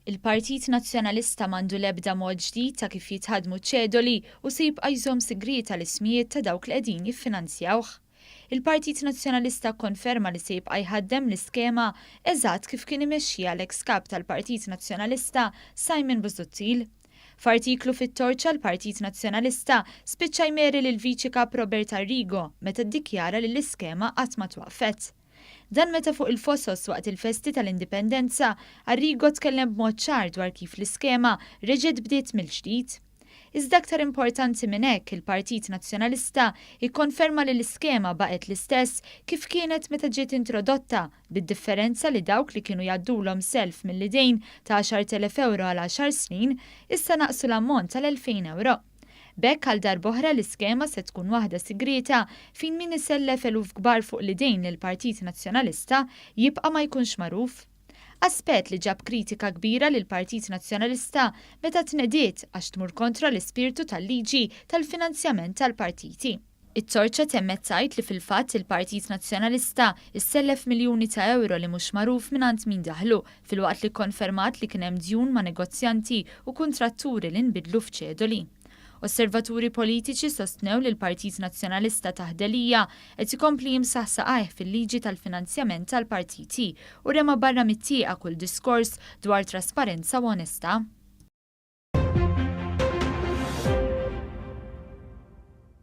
Il-Partit Nazzjonalista m'għandu l-ebda mod ġdid ta' kif jitħaddmu ċ-ċedoli u se jibqa' jżomm sigrieta l-ismijiet ta' dawk li qegħdin jiffinanzjawh. Il-Partit Nazzjonalista kkonferma li se jibqa' jħaddem l-iskema eżatt kif kien imexxiha l-eks Kap tal-Partit Nazzjonalista Simon Busuttil. F'artiklu fit-Torċa l-Partit Nazzjonalista spiċċa jmeri lill-Viċi Kap Robert Arrigo meta ddikjara li l-iskema qatt ma twaqqfet. Dan meta fuq il-Fosos waqt il-festi tal-Indipendenza, Arrigo tkellem b'mod ċar dwar kif l-iskema reġgħet bdiet mill-ġdid. Iżda aktar importanti minn hekk, il-Partit Nazzjonalista ikkonferma li l-iskema baqgħet l-istess kif kienet meta ġiet introdotta, bid-differenza li dawk li kienu jgħaddulhom self mill-idejn ta' 10,000 ewro għal għaxar snin, issa naqsu l-ammont għal 2,000 ewro. B'hekk għal darb'oħra l-iskema se tkun waħda sigrieta fejn min isellef eluf kbar fuq l-idejn lill-Partit Nazzjonalista jibqa' ma jkunx magħruf. Aspett li ġab kritika kbira lill-Partit Nazzjonalista meta tnediet għax tmur kontra l-ispirtu tal-liġi tal-finanzjament tal-partiti. It-Torċa temmet tgħid li fil-fatt il-Partit Nazzjonalista issellef miljuni ta' ewro li mhux magħruf mingħand min daħlu filwaqt li kkonfermat li kien hemm djun ma' negozjanti u kuntratturi li nbidlu f'ċedoli. Osservaturi politiċi sostnew li l-Partit Nazzjonalista taħt Delia qed ikompli jimsaħ saqajh fil-liġi tal-finanzjament tal-partiti u rema barra mit-tieqa kull diskors dwar trasparenza u onestà.